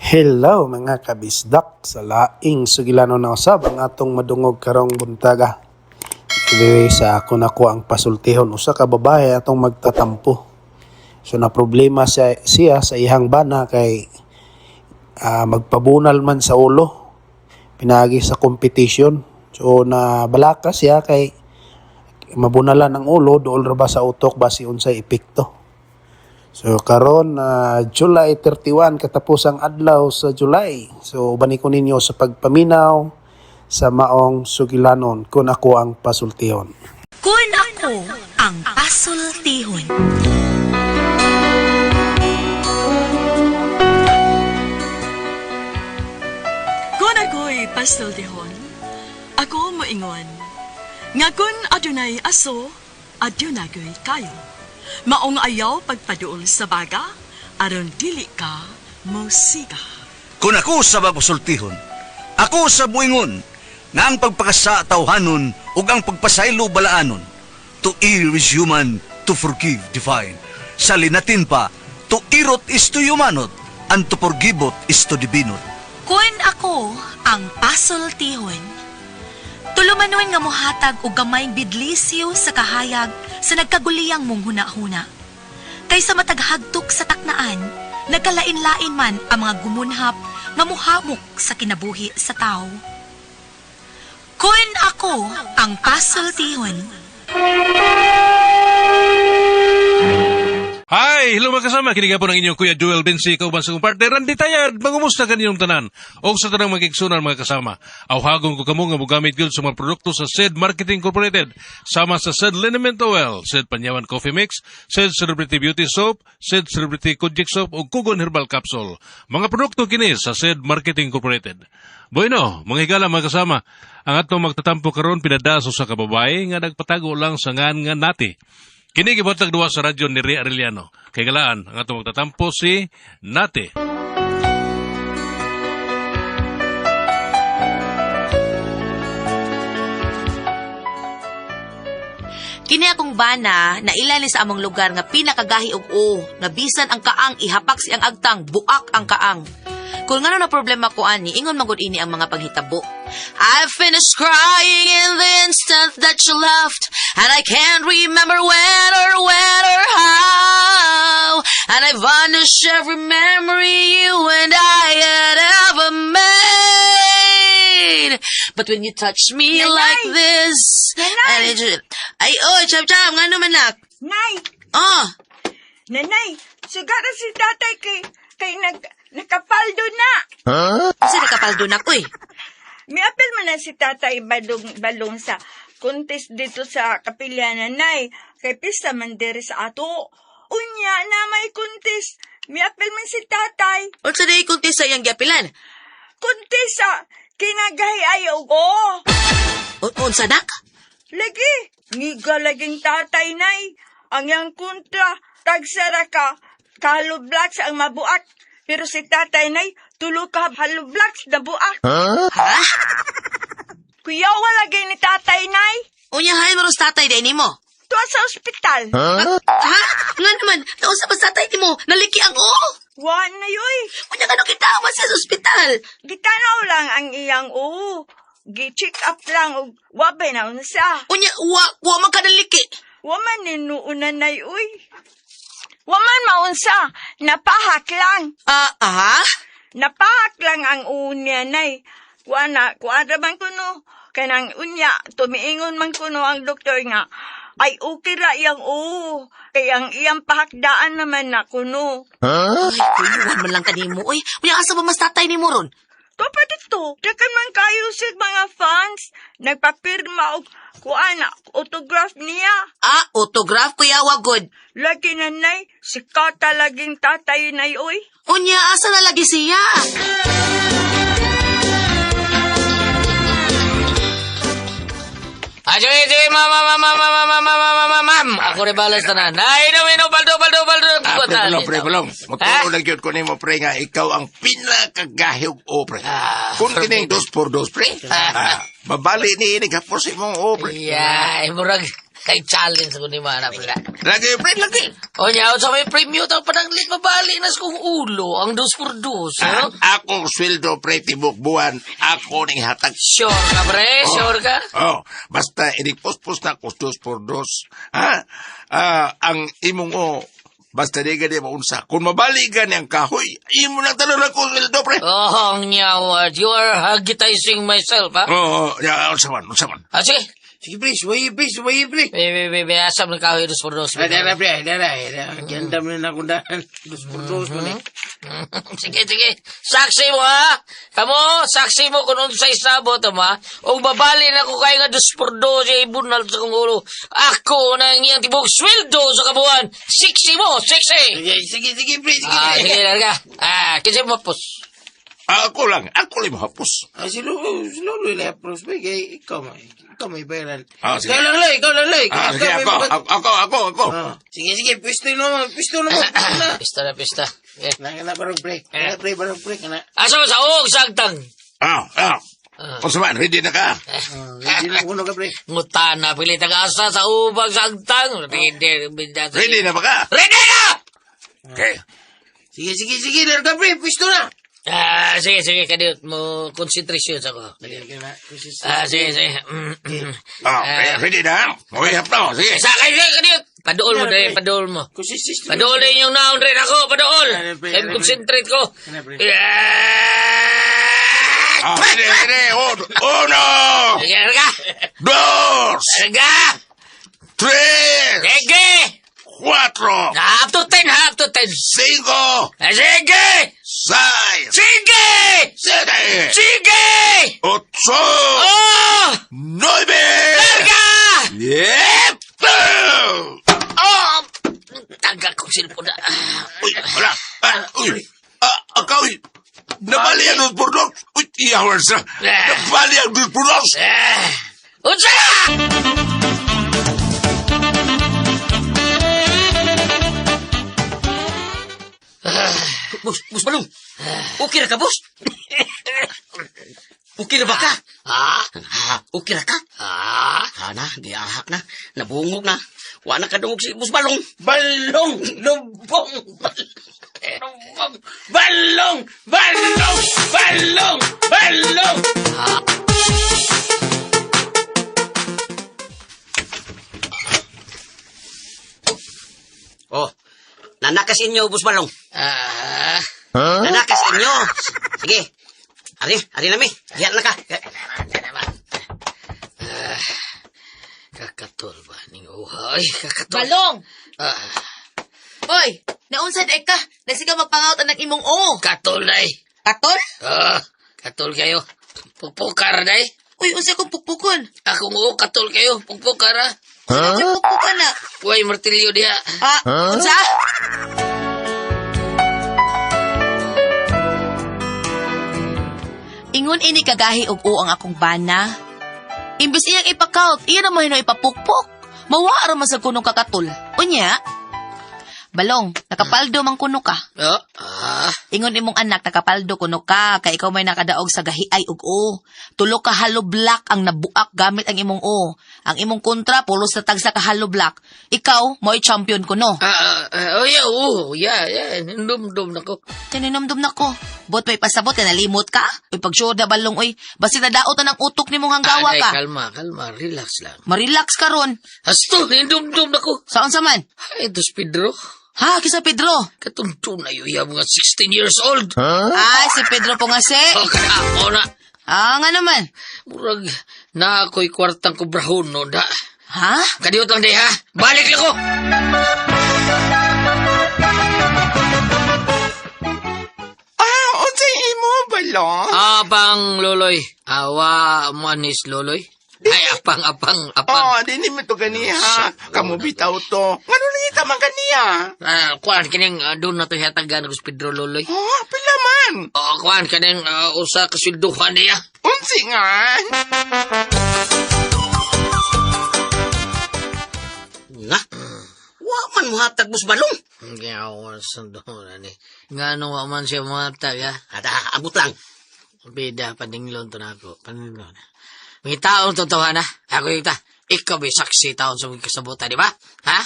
Hello mga kabisdak, sa laing sugilanon na usab ang atong madungog karong buntaga. Diri sa ako nako ang pasultihon, usa ka babae atong magtatampo. So na problema siya sa iyang bana kay magpabunal man sa ulo pinaagi sa competition. So na balaka siya kay mabunalan ang ulo, duol ra ba sa utok basi unsay epekto. So karon July 31, katapusang adlaw sa July. So uban ko ninyo sa pagpaminaw sa maong sugilanon, Kun Ako ang Pasultihon. Kun Ako ang Pasultihon. Kung ako'y pasultihon, ako moingon nga kun adunay aso, adunay kayo. Maong ayaw pagpaduol sa baga, aron dili ka mosiga. Kung ako sa pasultihon, ako sa buingon, nga ang pagpakasa tawhanon ug ang pagpasaylo balaanon. To err is human, to forgive divine. Sa linatin pa, to irot is to humanot, and to forgivot is to divinot. Kun Ako ang Pasultihon. Tulumanon nga mohatag og gamayng bidlisyo sa kahayag sa nagkaguliyang mong hunahuna. Kaysa mataghagtok sa taknaan, nagkalain-lain man ang mga gumunhap nga muhamok sa kinabuhi sa tao. Kun Ako ang Pasultihon. Hi! Hello mga kasama! Kini po ng inyong Kuya Joel Bensi, kauban sa kong partner Randy Tayad. Mangumusta kaninyong tanan? O sa tanang mga igsunan, mga kasama. Awhagon ko kamo nga mogamit gyud sa mga produkto sa SED Marketing Incorporated. Sama sa SED Liniment Oil, SED Panyawan Coffee Mix, SED Celebrity Beauty Soap, SED Celebrity Kojik Soap o Kugon Herbal Capsule. Mga produkto kini sa SED Marketing Incorporated. Bueno, mga higala, mga kasama, ang atong magtatampo karon pinadaso sa kababae nga nagpatago lang sa ngan nga Nati. Kini gibuhatag duwa sa radyo ni Ria Arellano. Kay galaan ang atong magtatampo, si Nati. Kini akong bana na ni sa among lugar nga pinakagahi og o, nga bisan ang kaang ihapak siyang agtang, buak ang kaang. Kung ngano na problema ko ani, ingon magud ini ang mga panghitabo. I finished crying in the instant that you left, and I can't remember when or when or how. And I vanished every memory you and I had ever made. But when you touch me Nanay! like this, Nanay! and it, ay, oh, cham cham, ngano man nak? Nay! Oh, Nanay! Sugara si tatay kay nakapaldo na! Kasi nakapaldo na ko eh. Miapil man na si tatay balong, balong sa contest dito sa kapilya, nanay. Kay pista man diri sa ato. Unya na may contest. Miapil man si tatay. Unsa day kunti sa iyang giapilan? Contest sa kinagahi ayaw ko. Unsa nak? Lagi, ngiga laging tatay, nay. Ang yang kontra, tagsara ka, kalublaks ang mabuak. Pero si tatay, nay, tulo ka halublaks na buak. Ha? Kuya, wala lagi ni tatay, nay. Unya hay maros tatay day nimo. Tuwa sa ospital. Ha? Nga naman, nausa pa sa tatay nimo, naliki ang o. Wa na yoy. Unya ngano kita man sa ospital? Gitanaw lang ang iyang oo. Gi-check up lang og wabay na unsa. Unya wa wa man ka naliki. Wa man ninuuna, nay, uy. Wa man maunsa, napahak lang. Ah, ah? Napahak lang ang unya, nay. Kuha na, kuha ra man kuno. Kanang unya, tumiingon man kuno ang doktor nga, ay okay ra iyang oo. Kay ang iyang pahakdaan naman na kuno. Ay, kuyuan man lang kanimo oy. Unya asa ba mas tatay nimo ron? To pa dito, dakan man kayo sa mga fans. Nagpapirma og kuha na, autograph niya. Ah, autograph, kuya wa good. Lagi nanay, si Kata laging tatay nay oy. Unya asa na lagi siya? Ah, sige, sige, ma'am, ma'am, ma'am, ma'am, ma'am, ma'am, ma'am, ma'am, ma'am, ma'am. Ako rin balas tanan. Ay, inom, inom, baldo, baldo, baldo. Ah, pre, balong, pre, balong. Ha? Magtuo lang yun ko nimo, pre, nga ikaw ang pinakagahig o, pre. Ah, Kung kining dos por dos, pre. Ah, babali ni ini kapos imong o, pre. Yeah, ay, murag kay challenge ko ni mana, pre. Lagi, pre, lagi. O nya, sa may premyo tang pananglit mabali na sa kong ulo ang dos por dos. Ah, Ha? akong sweldo, pre, tibok buwan. Ako ning hatag. Sure ka, pre? Sure ka? Oh, basta inigpuspos na ko dos por dos. Ha? Ah, ang imong o, basta di gani maunsa. Kung mabali gani ang kahoy, imo lang talon ako sweldo, pre. Oh, ang nyawad. You are hagitizing myself, ha? Oo, oh, ya, unsa man, unsa man. Ah, sige. Sige, pre, suwayi, pre, suwayi, pre. Be, be, be, be, asam ng kahoy dos por dos. Ah, dara, pre, dara. Dara, Ganda mo na akong daan. Dos por dos mo na. Sige, sige. Saksi mo, ha? Kamo, saksi mo kung unsay sabot, ha? O babali na ko kayo nga dos por dos, eh, ibunal sa kong ulo. Ako na ang iyang tibok sweldo sa kabuan. Siksi mo, siksi! Sige, sige, sige, pre, sige. Ah, pre. sige, larga. Ah, kasi mapos. Ako lang, ako lang mahapos. Ah, si Lolo, si Lolo ila pros, pre, kay ikaw ikaw may bayaran. Ah, sige. Ikaw lang, Loy, ikaw lang, Loy. Ah, Ikaw sige, may ako, babat- ako, ako, ako, ako. Ah, sige, sige, pwesto na mo, pwesto na mo, pwesto na. Pista na, pista. Eh. Na, kana, barong, pre. Kana, pre, barong, pre, kana. Asa mo sa og sagtang? Ah, ah. Unsa man, ready na ka? Ah, hindi na kuno ka, pre. Ngutana, pilit ang asa sa ubag sagtang. Ready, ready. Ready na ba ka? Ready na! Okay. Sige, sige, sige, larga, pre, pwesto na. Ah, sige, sige, kadiyot mo konsentrasyon sa ko. Sige, kana, Ah, sige, sige. Ah, ready na? Okay, hap na. Sige. Sa kayo, sige, kadiyot. Paduol mo, dali, paduol mo. Paduol na inyong naon rin ako, paduol. Kaya concentrate ko. Ah, ready, ready. Uno. Sige, larga. Dos. Larga. Tres. Sige. Cuatro. Ah, up to 10, ha, up to 10. Cinco. Ah, sige. Seis. Sige. Siete. Sige. Ocho. Oh! Nueve. Larga! Yep. Oh! Taga kong cellphone na. Uy, wala. Ah, uy. Ah, akaw. Nabali ang dos por dos. Uy, iyawan sa. Nabali ang dos por dos. Eh. Unsa! Bus, bus balong. Okay ra ka, boss? Okay ra ba ka? Ha? Okay ra ka? Ha? Ha na, giahak na. Nabungog na. Wa na kadungog si Bus Balong. Balong! Lubong! Balong! Balong! Balong! Balong! Balong! Oh, nanakas inyo, Bus Balong. Ah. Nanakas inyo. Sige. Ari, ari nami. Diyan na ka. Ah, kakatol ba ning uhay? Kakatol. Balong! Ah, Hoy, naunsa di ka? Nasiga magpangaut ang imong o. katol day. Katol? Ah, katol kayo. Pukpukar day. Uy, unsa kong pukpukon? Akong oo, katol kayo. Pukpukar ha. Huh? Pukpukon na. Uy, martilyo diha. Ah, unsa? Ingon ini kagahi og o ang akong bana. Imbis iyang ipakaut, iya naman hino ipapukpok. Mawa ra man sa kunong kakatol. Unya, Balong, nakapaldo man kuno ka. Oh, ah. Ingon imong anak, nakapaldo kuno ka, kay ikaw may nakadaog sa gahiay ug o. Tulo ka hollow block ang nabuak gamit ang imong o. Ang imong kontra, pulos na tagsa ka hollow block. Ikaw, mo'y champion kuno. Ah, ah, ah, oh, yeah, oh, yeah, yeah. Dum-dum na ko. Tininomdom na ko. Bot may pasabot, kaya nalimot ka. Uy, pag-sure na balong, uy. Basta nadaot na ng utok ni mong hanggawa Ay, ka. kalma, kalma. Relax lang. Marelax ka ron. Hasto, dum-dum na ko. Saan sa man? Ay, Dos Pedro. Ha, kisa Pedro. Katong na yun, mga 16 years old. Ay, si Pedro po nga si. Oh, kada ako na. Ah, nga naman. Murag, na ako'y kwartang kubrahon, no, da. Ha? Kadiyot lang di, ha? Balik lang ko! Ah, unsay imo balong? Apang, loloy. Awa, manis, loloy. Ay, apang, apang, apang. Oh, dili mo to ganiha. Kamu bitaw to. Ngano nangita man kaniya? Ah, kuan kining doon na to hatagan ko si Pedro Loloy. Oh, pila man. Oh, kuan kining usa ka swelduhan niya. Unsi nga. Nga. Wa man muhatag Bus Balong. Gawa sa doon ani. Ngano wa man siya muhatag ha? Ada, abot lang. Bida paninglon to nako, paninglon. Mga taong totoo na. Ako kita. Ikaw may saksi taon sa mga kasabutan, di ba? Ha?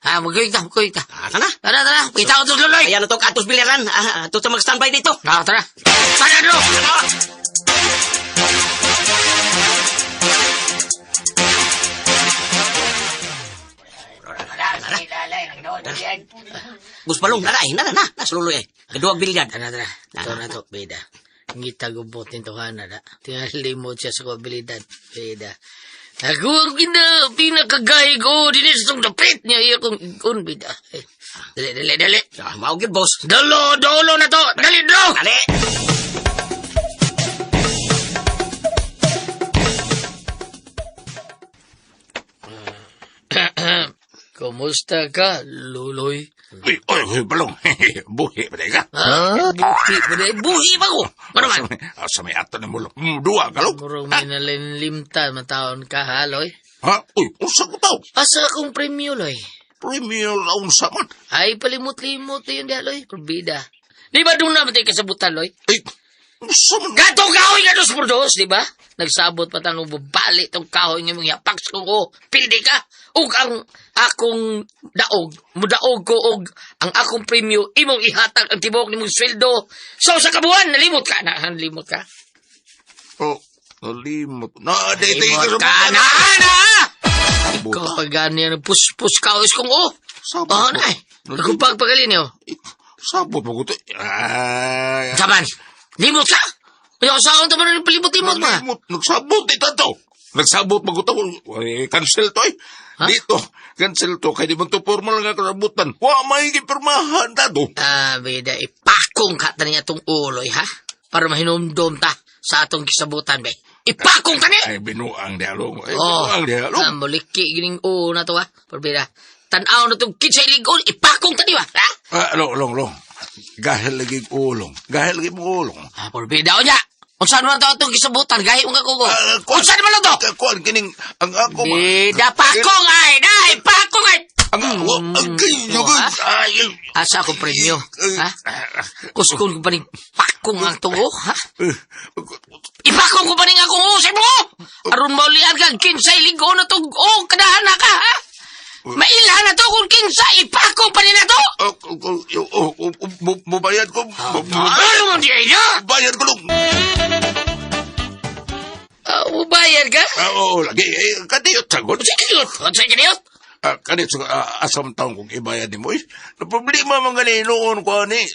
Ah, magkuig ta, magkuig ta. Ah, tara. Tara, tara. Kita ko to luloy. Ayan na to, katos bilyaran. Ah, ato sa mag-standby dito. Ah, tara. Tara, no. Bus balong, nara, ay, nara na. Nas luloy ay. Kaduag bilyar. Tara, tara. Ito na to, bida. Ngita gubot nito hana na. Tingalimot siya sa kabilidad. Bida. Ako ang pinakagay ko. Dinis itong dapit niya. Iya kong ikon, bida. Eh, dali, dali, dali. Ah, mao gyud, boss. Dolo, dolo na to. Dali, do! Dali. Kumusta ka, Luloy? Uy, uy, uy, balong. Buhi ba ka? Ha? Buhi ba na? Buhi ba ko? Ano man? Asa may ato na mulo. Duwa ka, lo. Murong may nalinlimta mataon ka, ha, Loy? Ha? Uy, unsa ko tao? Asa akong premyo, Loy? Premier la unsa man. Ay, palimot-limot yun diha, Loy. Kurbida. Di ba doon na matay kasabutan, Loy? Ay, unsa man? Gatong kahoy nga dos por dos, di ba? Nagsabot pa tanong bubali tong kahoy nga mong yapak sa kong Pildi ka! Ug ang akong daog, mudaog ko og ang akong premyo, imong ihatag ang tibuok nimong sweldo. So sa kabuan, nalimot ka na, nalimot ka. Oh, nalimot. Na, di, di, Nalimot ka na, na! Ikaw pa ganyan, puspos ka, is kong oh. Sabot. Oh, na eh. Nagpagpagalin niyo. Sabot mo ko to. Ay, Saban, limot ka! Kaya saan ito man palimot-limot mo? Nalimot. Nagsabot ito to. Nagsabot mo ko to. Ay, cancel to eh. Dito, cancel to. Kaya di man to formal nga karabutan. Wa may gipirmahan ta to. Ah, bida, ipakong ka ta niya itong uloy, ha? Para mahinumdum ta sa atong kisabutan, be. Ipakong ta niya! Ay, binuang dialog. Ay, Oh, binuang dialog. ah, muliki gining ulo na to, ha? Pero bida, tanaw na itong kinsay ligon, ipakong ta niya, ha? Ah, long, long, long. Gahil lagi ulong. Gahil lagi mo ulong. Ah, pero bida, o niya! Unsa naman to atong kisabutan, gahi mo ka kuko. Ah, kuwan. Unsa naman to? Kuan kining ang ako ma. Bida, pakong ay! Day, pakong ay! Ang ako, ang kayo. Oh, ha? Ay, Asa akong premyo, ha? Kuskon ko pa ning pakong ang tungo, ha? Ipakong ko pa ning akong usay mo! Aron maulian ka, kinsay ligo na to, o, kadahan na ka, ha? Mailhan na to kung kinsa, ipakong pa rin na to! Mubayad ko. Ano mo di ay na? Bayad ko long. Ah, Mubayad ka? Ah, Oo, lagi. Eh, Kadiyot sagot. Unsay kaniyot? Unsay kaniyot? Ah, Kadiyot sa asam taong kong ibayad ni mo. Eh, Na problema man gani noon ko ani.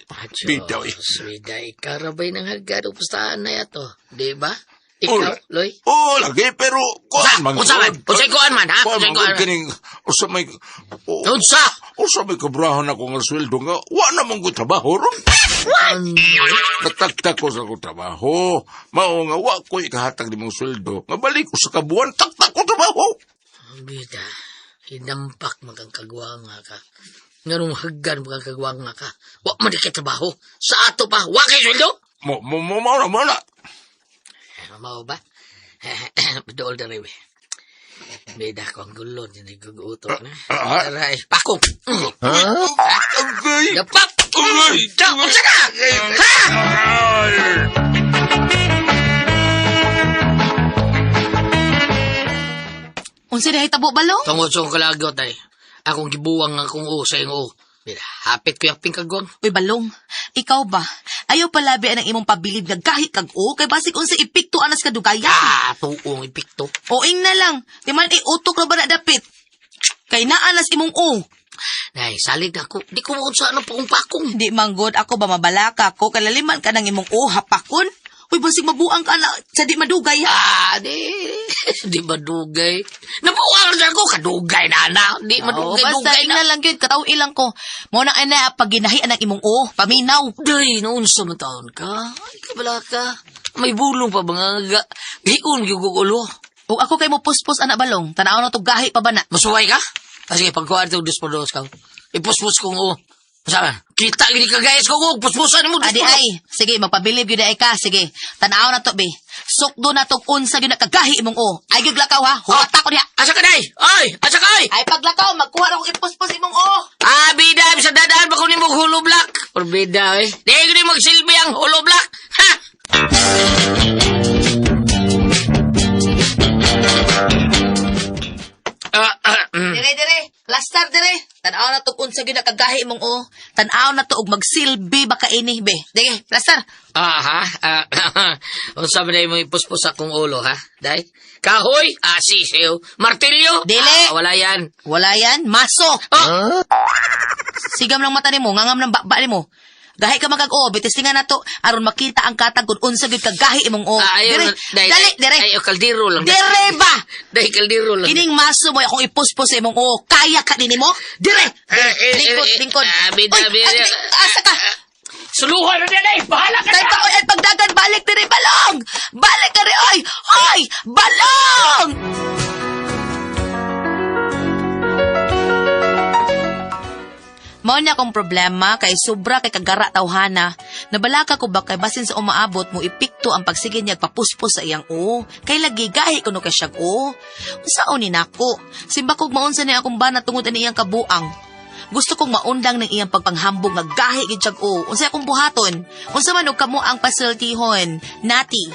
Bitaw eh. Bida, ikarabay ng hagad o pustahan na yato. Di ba? Ula. Ikaw, Loy? Oo, lagi, pero kuan man. Unsa man? Unsay kuan man, ha? Kuan Unsay man kuan man? kining usa may Unsa? Usa may kabrahan ako nga sweldo nga wa na man ko trabaho ron. Natagtag ko sa akong trabaho. Mao nga wa ko ikahatag ni mong sweldo. Nga balik ko sa kabuan, tagtag ko trabaho. Bida, hinampak magang kagwanga ka. Nganong haggan magang kagwanga ka. Wa man di kay trabaho. Sa ato pa, wa kay sweldo? Mo mo mo mo na mo na. Mao ba? Dool na rin. Bida ko ang gulo, hindi gugutok na. Ah, ah. Aray, pakong! Agay! Dapak! Agay! Unsa ka? Ha? Ay! Unsa dihay tabo balong? Tungod sa akong kalagot ay, akong gibuwang akong u sa iyong u. Bida, hapit ko yung pingkagwang. Uy, balong, ikaw ba? Ayaw palabi ang imong pabilib nga gahi kag o, kay basig unsa epekto anas kadugayan. Ah, tuong epekto. O ing na lang, di man iutok ra ba na dapit? Kay naanas imong o. Nay, salig na ako. Di ko mo sa ano pakong pakong. Di manggod ako ba mabalaka ko kalaliman ka ng imong o hapakon. Uy, basig mabuang ka na sa di madugay ha. Ah, di. Di madugay. Nabuwang na ako. Kadugay na, na. Di madugay, Oo, basta dugay ing na na. lang yun, kataw ilang ko. Mo na ana pag ginahian ang imong o, paminaw. Day, noon sa mataon ka. Ay, kabala ka. May bulong pa ba nga? Gahion, gugulo. Ug ako kay mo puspos ana balong, tanaw na to gahi pa ba na. Masuway ka? Ah, sige, pagkuhaan ito, dos por dos ka. Ipuspos kong o. Masama, kita gini ka guys kong o. Puspusan mo, dos Adi por dos. ay, sige magpabilib gyud ay ka, sige. Tanaw na to be. Sukdo na to unsa gyud na kagahi imong o. Ay gyud lakaw ha, huwata ko diha. Asa ka, day? Ay, asa ka, ay? Ay paglakaw, magkuha na kong ipuspos imong o. Ah, bida, bisa dadaan pa ko ni mong hulo black. Or bida, eh. Di ko ni magsilbi ang hulo black. Ha? Ah, ah, mm. Dire dire, lastar dire. Tanaw unsa gyud kagahi imong o. Tan-aw na to og magsilbi baka ini be. Sige, plaster. Ah, ha? Ah, unsa man mo ipuspos akong ulo, ha? Day? Kahoy? Ah, sisiw. Martilyo? Dili. Ah, wala yan. Wala yan, maso. Oh! Sigam lang mata nimo, ngangam ng baba nimo. Gahi ka magag o, bitestingan na to aron makita ang katag kung unsa gyud kagahi imong o. Ah, ayaw Dire, na- day, dali, dire. Ay, oh, kaldero lang. Dire ba? Day, kaldero lang. Kining maso mo akong ipuspos sa imong o. Kaya ka din nimo? Dire. Eh, eh, Lingkod, eh, lingkod. ah, bida, Uy, bida. ay, asa ka? Suluhan na din, ay! Bahala ka Tay na! pa, oy, ay pagdagan, balik dire balong! Balik ka oy! Oy, balong! Mao ni akong problema kay sobra kay kagara tawhana. Nabalaka ko ba kay basin sa umaabot mo epekto ang pagsige niya papuspos sa iyang o. Kay lagi gahi kuno kay siyag o. Unsaon ni nako? Simba kog maunsa ni akong bana tungod ani iyang kabuang. Gusto kong maundang ng iyang pagpanghambog nga gahi gid siyag o. Unsa akong buhaton? Unsa man og kamo ang pasultihon? Nati.